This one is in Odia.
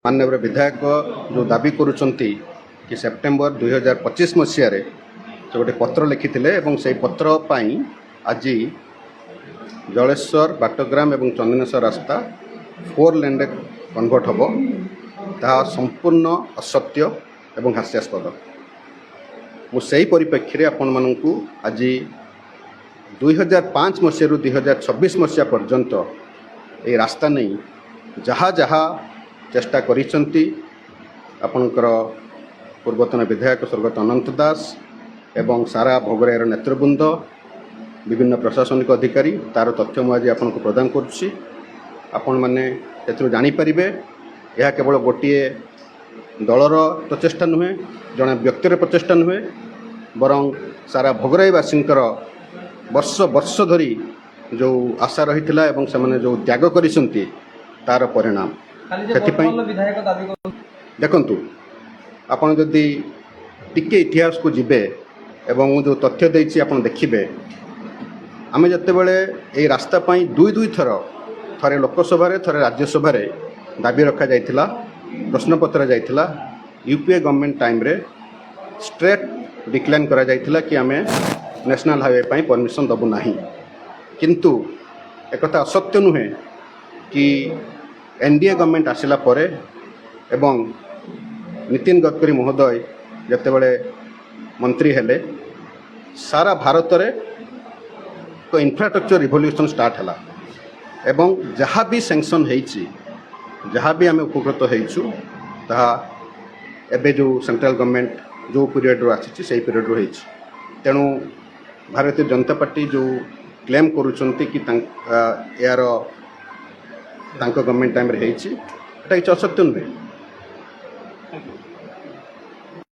ମାନ୍ୟବର ବିଧାୟକ ଯେଉଁ ଦାବି କରୁଛନ୍ତି କି ସେପ୍ଟେମ୍ବର 2025 ମସିହାରେ ସେ ଗୋଟେ ପତ୍ର ଲେଖିଥିଲେ ଏବଂ ସେହି ପତ୍ର ପାଇଁ ଆଜି ଜଳେଶ୍ୱର, ବାଟଗ୍ରାମ ଏବଂ ଚନ୍ଦନେଶ୍ୱର ରାସ୍ତା ଫୋର୍ ଲେନ୍ରେ କନଭର୍ଟ ହେବ, ତାହା ସମ୍ପୂର୍ଣ୍ଣ ଅସତ୍ୟ ଏବଂ ହାସ୍ୟାସ୍ପଦ। ମୁଁ ସେହି ପରିପ୍ରେକ୍ଷୀରେ ଆପଣମାନଙ୍କୁ ଆଜି 2005 ମସିହାରୁ 2026 ମସିହା ପର୍ଯ୍ୟନ୍ତ ଏହି ରାସ୍ତା ନେଇ ଯାହା ଯାହା ଚେଷ୍ଟା କରିଛନ୍ତି ଆପଣଙ୍କର ପୂର୍ବତନ ବିଧାୟକ ସ୍ୱର୍ଗତ ଅନନ୍ତ ଦାସ ଏବଂ ସାରା ଭୋଗରାଇର ନେତୃବୃନ୍ଦ, ବିଭିନ୍ନ ପ୍ରଶାସନିକ ଅଧିକାରୀ, ତା'ର ତଥ୍ୟ ମୁଁ ଆଜି ଆପଣଙ୍କୁ ପ୍ରଦାନ କରୁଛି। ଆପଣମାନେ ଏଥିରୁ ଜାଣିପାରିବେ, ଏହା କେବଳ ଗୋଟିଏ ଦଳର ପ୍ରଚେଷ୍ଟା ନୁହେଁ, ଜଣେ ବ୍ୟକ୍ତିର ପ୍ରଚେଷ୍ଟା ନୁହେଁ, ବରଂ ସାରା ଭୋଗରାଇବାସୀଙ୍କର ବର୍ଷ ବର୍ଷ ଧରି ଯେଉଁ ଆଶା ରହିଥିଲା ଏବଂ ସେମାନେ ଯେଉଁ ତ୍ୟାଗ କରିଛନ୍ତି, ତା'ର ପରିଣାମ। ଖାଲି ଯେ ସେଥିପାଇଁ ବର୍ତ୍ତମାନର ବିଧାୟକ ଦାବି କରୁଛନ୍ତି। ଦେଖନ୍ତୁ, ଆପଣ ଯଦି ଟିକେ ଇତିହାସକୁ ଯିବେ ଏବଂ ମୁଁ ଯେଉଁ ତଥ୍ୟ ଦେଇଛି ଆପଣ ଦେଖିବେ, ଆମେ ଯେତେବେଳେ ଏଇ ରାସ୍ତା ପାଇଁ ଦୁଇ ଦୁଇ ଥର, ଥରେ ଲୋକସଭାରେ, ଥରେ ରାଜ୍ୟସଭାରେ ଦାବି ରଖାଯାଇଥିଲା, ପ୍ରଶ୍ନପତ୍ର ଯାଇଥିଲା, ୟୁପିଏ ଗଭର୍ଣ୍ଣମେଣ୍ଟ ଟାଇମ୍ରେ ଷ୍ଟ୍ରେଟ୍ ଡିକ୍ଲାଇନ୍ କରାଯାଇଥିଲା କି ଆମେ ନ୍ୟାସନାଲ୍ ହାଇୱେ ପାଇଁ ପରମିସନ୍ ଦେବୁ ନାହିଁ। କିନ୍ତୁ ଏକଥା ଅସତ୍ୟ ନୁହେଁ କି ଏନ୍ଡିଏ ଗଭର୍ଣ୍ଣମେଣ୍ଟ ଆସିଲା ପରେ ଏବଂ ନୀତିନ ଗଡ଼କରୀ ମହୋଦୟ ଯେତେବେଳେ ମନ୍ତ୍ରୀ ହେଲେ, ସାରା ଭାରତରେ ଏକ ଇନଫ୍ରାଷ୍ଟ୍ରକ୍ଚର ରିଭଲ୍ୟୁସନ୍ ଷ୍ଟାର୍ଟ ହେଲା ଏବଂ ଯାହା ବି ସ୍ୟାଙ୍କସନ୍ ହେଇଛି, ଯାହା ବି ଆମେ ଉପକୃତ ହେଇଛୁ, ତାହା ଏବେ ଯେଉଁ ସେଣ୍ଟ୍ରାଲ ଗଭର୍ଣ୍ଣମେଣ୍ଟ ଯେଉଁ ପିରିୟଡ଼ରୁ ଆସିଛି, ସେଇ ପିରିୟଡ଼ରୁ ହେଇଛି। ତେଣୁ ଭାରତୀୟ ଜନତା ପାର୍ଟି ଯେଉଁ କ୍ଲେମ୍ କରୁଛନ୍ତି କି ଏହାର ତାଙ୍କ ଗଭର୍ଣ୍ଣମେଣ୍ଟ ଟାଇମ୍ରେ ହେଇଛି, ଏଟା କିଛି ଅସତ୍ୟ ନୁହେଁ।